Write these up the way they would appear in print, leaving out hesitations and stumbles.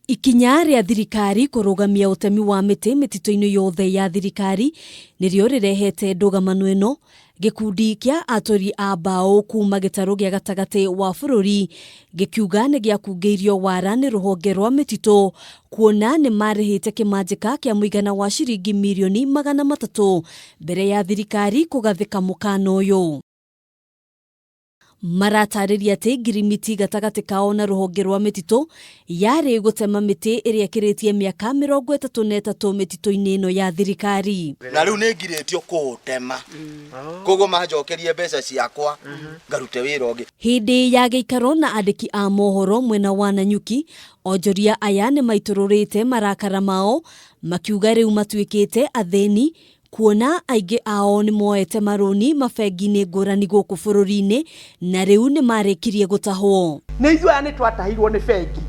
Ikinya rĩa thirikari kũrũgamia ũtemi wa mĩtĩ mĩtitũ-inĩ yothe ya thirikari nĩrĩo rĩrehete ndũgamano ĩno. Gĩkundi kĩa atũri a mbaũ kuma gĩtarũ gĩa gatagatĩ wa bũrũri gĩkiuga nĩ gĩakungĩirio wara nĩ rũhonge rwa mĩtitũ kuona nĩ marĩhĩte kĩmanjĩka kĩa mũigana wa ciringi mirioni 300 mbere ya thirikari kũgathĩka mũkana ũyũ. Maratarĩria atĩ ngirimiti gatagatĩ kao na rũhonge rwa mĩtitũ yarĩ gũtema mĩtĩ ĩrĩa ĩkĩrĩtie mĩaka 33 mĩtitũ-inĩ ĩno ya thirikari. Na rĩu nĩ ngirĩtio kũũtema, koguo manjokerie mbeca ciakwa ngarute wĩra ũngĩ. Hĩndĩ ya gĩikaro na andĩki a mohoro mwena wa Nanyuki, onjoria aya nĩ maitũrũrĩte marakara mao makiuga rĩu matuĩkĩte athĩni kuona aingĩ ao nĩ moete marũni mabengi-inĩ ngũrani gũkũ bũrũri-inĩ na rĩu nĩ marĩkirie gũtahwo. Nĩ ithuĩ aya nĩ twatahirwo nĩ bengi,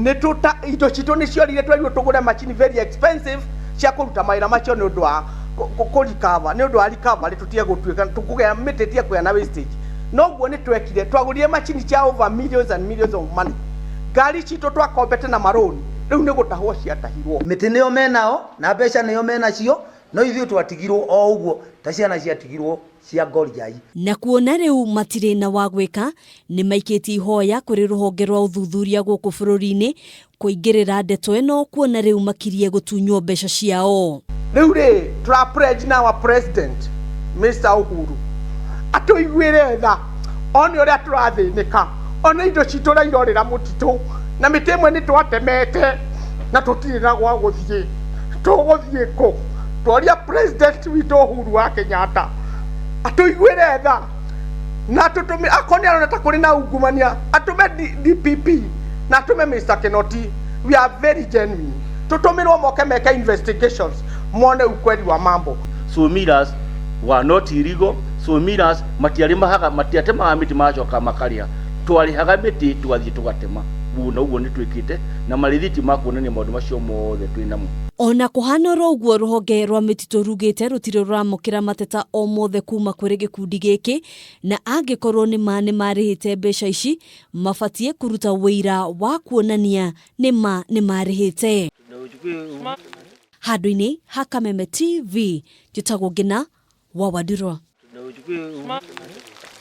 nĩ tũta indo citũ nĩ ciorire, twerirwo tũgũre macini very expensive cia kũruta mawĩra macio nĩ ũndũ wa kũ recover, nĩ ũndũ wa recovery tũtige gũtuĩka kũgĩa mĩtĩ ĩtige kũgĩa na wastage. Noguo nĩ twekire, twagũrire macini cia over millions and millions of money, ngari citũ twakombete na marũni rĩu nĩ gũtahwo ciatahirwo. Mĩtĩ nĩyo menao na mbeca nĩo menacio, no ithuĩ twatigirwo o ũguo ta ciana ciatigirwo cia ngoriai. Na kuona rĩu matirĩ na wa gwĩka, nĩ maikĩtie ihoya kũrĩ rũhonge rwa ũthuthuria gũkũ bũrũri-inĩ kũingĩrĩra ndeto ĩno kuona rĩu makirie gũtunywo mbeca ciao. Rĩu rĩ, tũra pledge na our president Mr Uhuru atũiguĩre tha, one ũrĩa tũrathĩnĩka, one indo citũ ũrĩa irorĩra mũtitũ, na mĩtĩ ĩmwe nĩ twatemete na tũtirĩ na gwa gũthiĩ, tũgũthiĩ kũ? Tworia president witũ Uhuru wa Kenyatta atũiguĩre tha na atũtũme, akorwo nĩ arona ta kũrĩ na ungumania, atũme DPP na atũme Mr Kinoti. We are very genuine, tũtũmĩrwo moke meke investigations mone ukweli wa mambo. Sawmillers were not illegal. Sawmillers matiarĩmahaga, matiatemaga mĩtĩ magacoka makarĩha. Twarĩhaga mĩtĩ tũgathiĩ tũgatema. Ũguo na ũguo nĩ twĩkĩte na marĩthiti ma kuonania maũndũ macio mothe twĩ namo. Ona kũhana oro ũguo, rũhonge rwa mĩtitũ rugĩte rũtirĩ rũramũkĩra mateta o mothe kuma kũrĩ gĩkundi gĩkĩ, na angĩkorwo nĩ ma nĩ marĩhĩte mbeca ici, mabatiĩ kũruta ũira wa kuonania nĩ ma nĩ marĩhĩte. Handũ-inĩ ha Kameme TV, njĩtagwo Ngĩna wa Wandirwa.